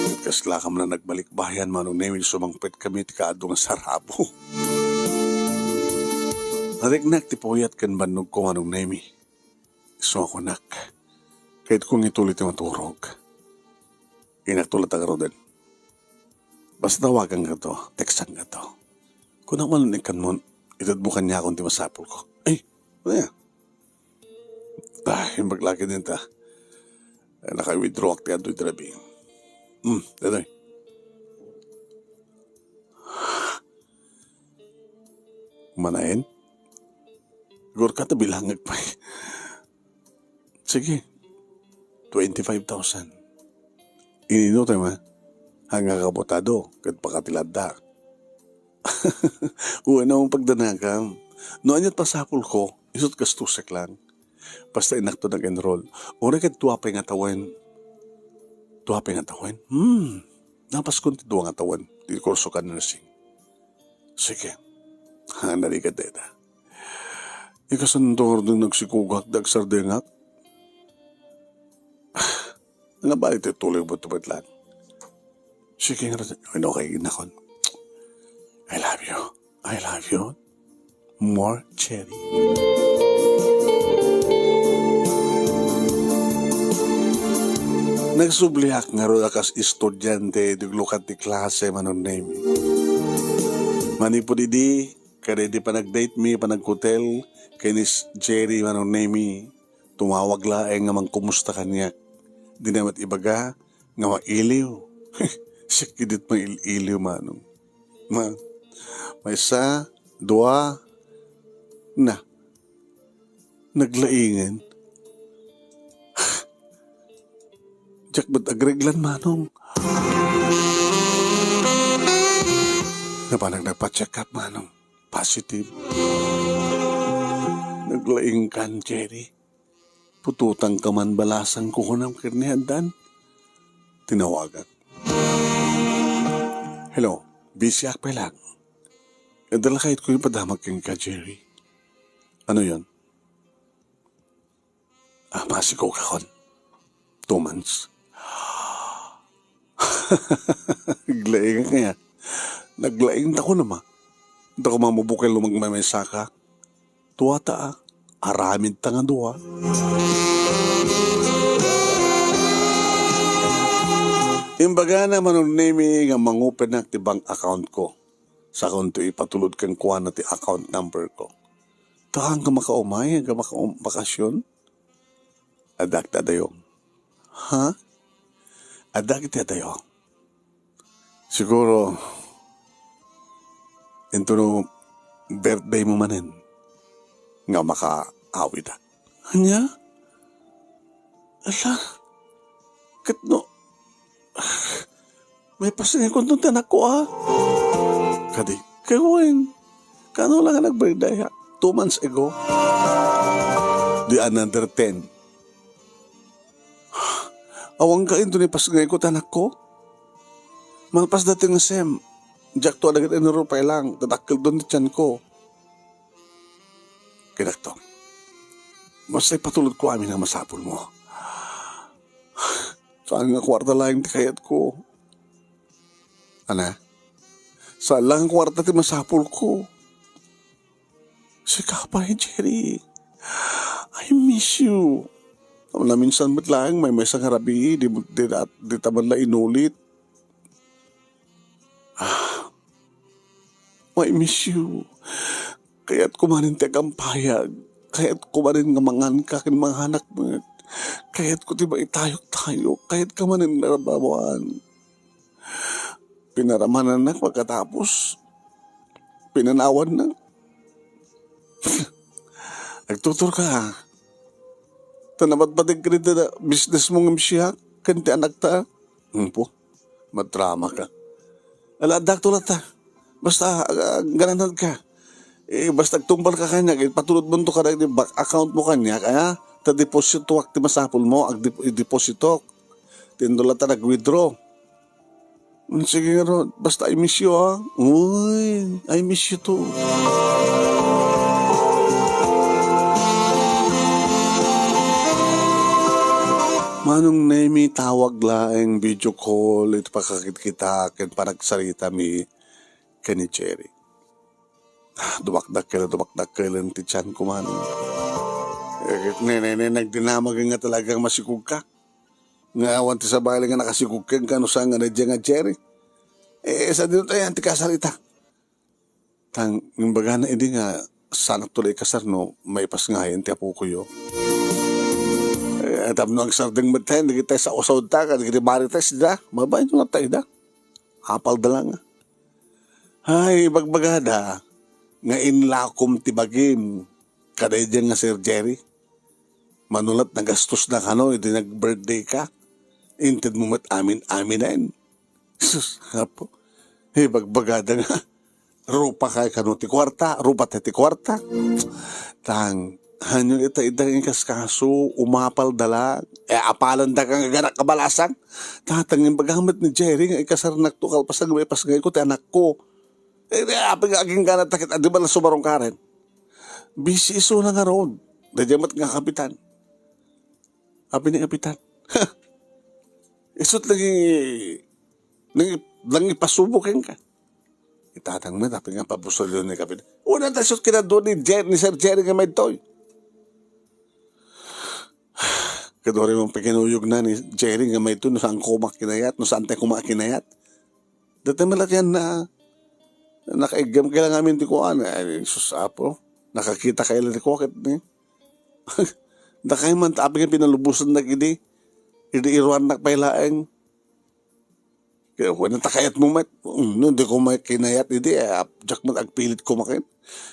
Ket kasla kami a nagbalikbayan, Manong Nemi, sumangpet kami iti kaadu nga sarabo. Nariknak ti puyat ken bannogko, Manong Nemi. Isu a kunak, kayatko nga ituloy ti maturog. Inakto latta ngaruden. Basta tawagankato, textankato. Kunak man no ikkanmo, itedmo kaniakon ti masapulko. Ay, ano ya? Ay, imbag la ketdin ta. Ay, naka-withdrawak ti adtoy ti rabii. Hmm, daytoy. Manaen? Siguro ka ta bilangek pay. Sige. Twenty-five thousand. Inino tayo, ma? Hanga kabutado, ket pakatiladda. Uwan, ang pagdanakam. No, aniat pasapulko, isut gastusek lang. Basta inakto nag-enroll. Uray ket dua pay nga tawen. Dua pay nga tawen? Hmm. Napaskon ti dua nga tawen. Ti kurso kan nursing. Sige. Ha, narigat dayta. Ikasanto ngaruden nagsikugak, dagsardengak. Nga bali ti tuloy mo tupet lang. Sige nga, okay, nakon. I love you. I love you. More, Cherry. Nagsubliak ngarud a kas estudiante, duglukat ti klase, Manong Nemi. Manipud idi, kada idi panag-date mi, panag-hotel, ken ni Jerry, Manong Nemi, tumawag laeng nga mangkumusta kaniak. Dina met ibaga nga mailiw. Siak ketdit mail-iliw, Manong. Ma, maysa, dua, na. Naglaingen. Diak met agreglan, Manong. Napanak nagpa-check up, Manong. Positive. Naglaingkan, Jerry. Putotangka man, balasang kukunam ket ni Andan. Tinawagak. Hello, busy ak pay lang. Adda la kayatko ipadamag kenka, Jerry. Ano yon? Ah, masigaw ka kon. Two months. Naglaing kaya. Naglaing ta ko naman. Dako mamubukay lumagmay may saka. Dua ta, ah. Aramid ta nga dua. Imbagana Manong Nemi nga mangupenak ti bank account ko. Sakonto ipatulod kenkuana ti account number ko. Haan ka makaumay, ka makaum-, bakasyon? Adda ti adayom. Ha? Adda ti adayom. Siguro, intono birthday mo manen nga makaawida. Ania? Ala, ket no, may pasangay kunton ti anakko, a? Kadi, kay wen, kano lang nga nag-birthday, ha? Two months ago. Di another ten. Awan ka inton ipasngayko ti anakko. Malpas dati nga sem, diakto a dagiti inurupay lang, tadakkeldon ti tianko. Kinakto. Basta ipatulod ko amin a masapul mo. Saan nga kwarta laeng ti kayat ko. Ana? Saan lang nga kwarta ti masapul ko. Sika pay, Jerry. I miss you. Naminsan met laeng, may maysa nga rabii, di, di, di ta man la inulit. Ah, I miss you. Kayat ko manen ti agampayag. Kayat ko manen nga mangan ka ken manganak met. Kayat ko ti maitayok-tayok. Kayat ka manen nga rabawan. Pinaramanannak pagkatapos. Pinanawannak. Agtuturka, ha? Ta nabatbateg ka dita business mo ngem siak, ken ti anakta. Hmm, po. Madrama ka. Ala, adda to latta. Basta, ah, gananad ka. Eh, basta agtungpal ka kaniak, ipatulod mo to kada iti bank account mo kaniak, aya? Ta depositoak ti masapul mo, agdep-, depositok. Ti inno latta nag-withdraw. Mm, sige nga, Rod. Basta I miss you, ha? Uy, I miss you too. Manong Nemi, tawag laeng video call iti pakakitkita ken panagsaritami ken ni Jerry. Dumakdakkel, dumakdakkel ti tianko, Manong. Eh, ne, ne, ne, nagdinamag nga talagang masikog ka. Nga awan ti sabali nga nakasikog kenka no saan nga daydiay nga Jerry. Eh, sadino tayo ti kasar ita? Tang, imbagana idi nga saanakto la ikasar no maipasngayen ti apokoyo. Eh, tapno agsardeng met tayo, dagiti saosaw ta, kadagiti marites da, babaen yo nga tayo da. Apal da lang. Ay, ibagbagada nga inlakom ti bagim kadaydiay nga Sir Jerry. Manulat nagastos na kano idi nag-birthday ka. Inted mo met amin-aminen. Sus, apo. Ibagbagada nga. Rupa kay kano ti kuarta, rupa ti, ti kuarta. Tang, hanyo ita ida nga ikaskaso, umapal da lang. Eh, apalan da kang aganak kabalasang. Tatang imbagamet ni Jerry nga ikasarnak to kalpasan nga ipasngay ko ti anakko. Eh, di, apay nga agingganat ta ket adi man la sumarong karen. Busy isuna nga rod. Daydiay met nga kapitan. Apay ni kapitan. Isut lagi, nang, nang ipasubo kenka. Itatang met, apay nga pabusulyo ni kapitan. Una ta isut kinadua ni Jer-, ni Sir Jerry nga maytoy. Kaduri mong pakinuyog na ni Jerry nga mayto no saan ko makinayat, no saan tayo kumakinayat. Dati malatian na, nakaiggam kay lang amin ti kuan. Ay, sus, apo. Nakakita kay lang ti kuan, ket ni. Dakay man, ta apay nga pinalubosan na idi. Idi iruan na pay laeng. Kaya, wala ta kayat mo met. Mm, no, di ko may kinayat idi, eh, ap-, jak man agpilit ko makin.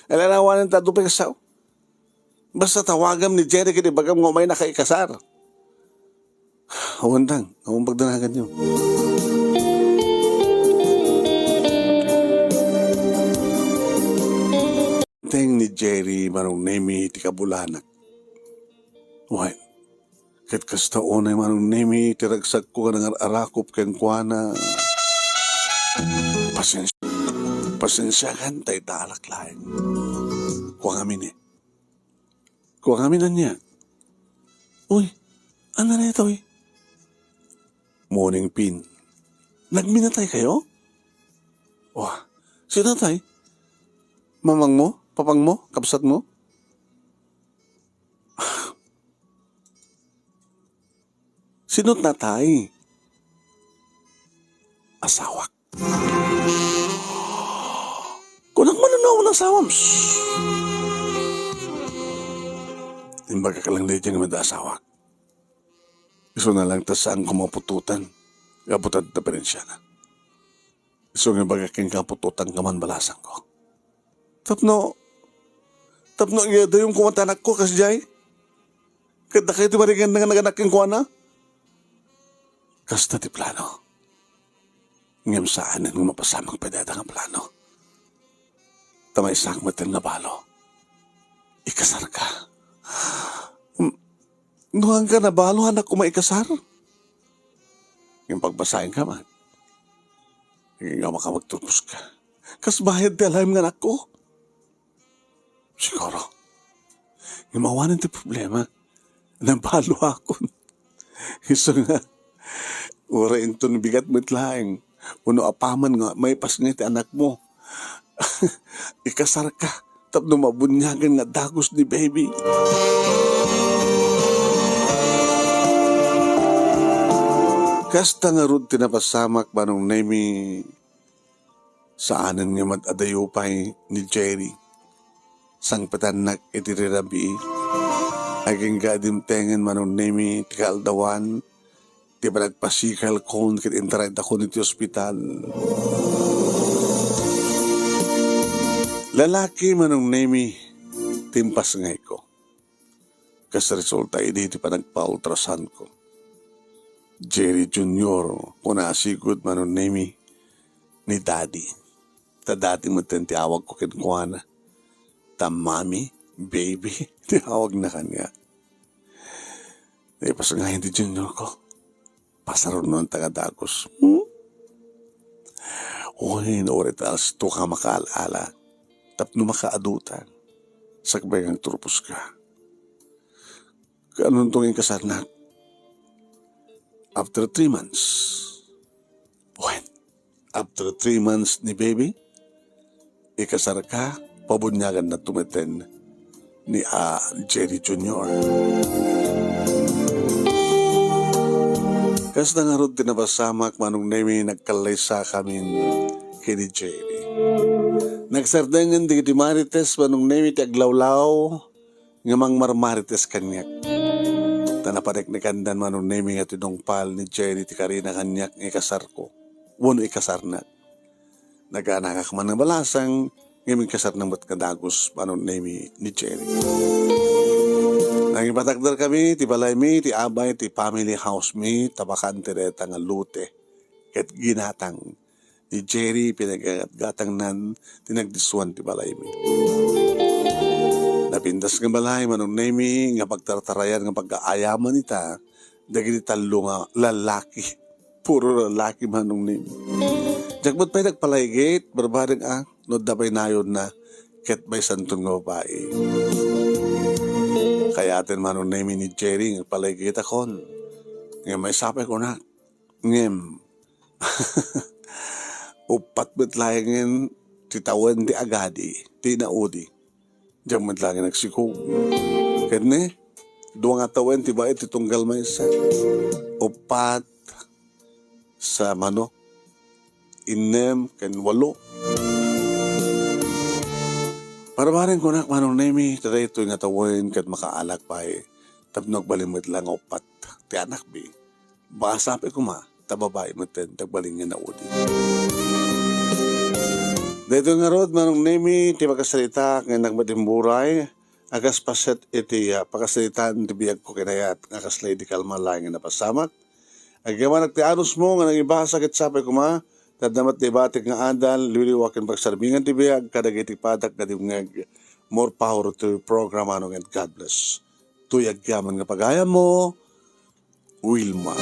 Alalawanan ta, dupay kasaw. Basta tawagam ni Jerry, kini bagam nga umay na kay kasar. Awan dang, awan pagdanagan niyo. Teng ni Jerry, Manong Nemi, ti kabulanak. Wen, ket kasta unay Manong Nemi, ti ragsakko nga nangar-arakop kenkuana. Pasensya. Pasensiakan ta idaalak laeng. Kua ngamin, eh. Kua ngamin ania? Uy, ania daytoy? Morning, Pin. Nagminatay kayo? Wah, sino tay? Mamangmo? Papangmo? Kabsatmo? Sino natay? Asawak. Kunak man no asawam. Shh! Imbagak lang daydiay nga met asawak. Isu na lang ta saanko maputotan. Gapu ta diferensiana. Isu nga ibagak kenka, putotanka man balasangko. Tapno, tapno iyadayom koma ti anakko, kasdiay? Ket dakayo ti maringan nga naganak kenkuana? Kasta ti plano. Ngem saanen nga mapasamak pay dayta nga plano. Ta maysak met nga balo. Ikasarka. Hmm, no saan ka nabalo, saanak koma ikasar? Ngem pagbasaenka man. Ngem nga makapagturposka. Kas bayad ti alaem nga anakko. Siguro. Ngem awanen ti problema. Nabaloakon. Isu nga, uray inton bigat met laeng, wenno apaman nga maipasngay ti anakmo. Ikasarka tapno mabuniagan nga dagus ni baby. Kasta ngarud ti napasamak, Manong Nemy. Saanen nga met adayo pay ni Jerry. Sangpetannak iti rirabii. Agingga dimtengen, Manong Nemy, ti kaaldawan ti panagpasikalkon ket intaraytakon iti ospital. Lalaki, Manong Nemy, ti impasngayko. Kas resulta idi ti panagpa-ultrasoundko. Jerry Junior, kuna a sigud, Manong Nemy, ni Daddy. Ta Daddy metten ti awagko kenkuana. Ta Mommy, Baby, ti awagna kaniak. Naipasngayen ti Juniorko. Pasarunoanta nga dagus. Hmm? Uy, no uray ta alas dua ka makaal-ala. Tapno makaaduta. Sakbay nga agturposka. Kaanonto nga inkasarnak? After three months. Wen, after three months ni baby, ikasarka, pabuniaganna tumeten ni, ah, Jerry Junior. Kasta ngarud ti napasamak, Manong Nemy, nagkallaysakamin ken ni Jerry. Nagsardengen dagiti marites, Manong Nemy, ti aglawlaw nga mangmarmarites kaniak. Ta napaneknekandan, Manong Nemy, nga tinungpal ni Jerry ti karina kaniak nga ikasarko, wenno ikasarnak. Naganakak man nga balasang, ngem inkasarna met nga dagus, Manong Nemy, ni Jerry. Nangipatakderkami ti balaymi, ti abay, ti family house mi, ta bakan ti dayta nga lote ket ginatang ni Jerry, pinagatgatangnan ti nagdiswan ti balaymi. Napintas nga balay, Manong Nemy, nga pagtartarayan nga pagaayaman ita dagiti tallo nga lalaki. Puro lalaki, Manong Nemy. Diak met pay nagpalaygit, barbareng a, no adda pay nayonna, ket maysanton nga babai. Kayaten, Manong Nemy, ni Jerry nga agpalaygitakon. Ngem maysa pay kunak. Ngem, uppat met laengen ti tawen ti agadi, ti naudi. Diak met laengen agsikog. Ket ne, dua nga tawen ti baet ti tunggal maysa. Uppat sa manok. Innem ken walo. Barbareng kunak, Manong Nemy, ta daytoy nga tawen ket makaalak pay tapno agbalin met la nga uppat ti anakmi. Basa pay koma, ta babai metten ti agbalin nga naudi. Daytoy ngarud, Manong Nemy, ti pakasaritaak nga innak met imburay, a kas paset iti, ah, pakasaritaan ti biagko ken ayat nga kasla idi kalma laeng nga napasamak. Agyamanak ti anusmo nga nangibasa ket sapay koma, ta adda met ti ibatik nga adal, liwliwa ken pagsarbingan ti biag kadagiti padak nga dimngeg. More power to your program, Manong, and God bless. Toy agyaman nga pagayammo, Wilma.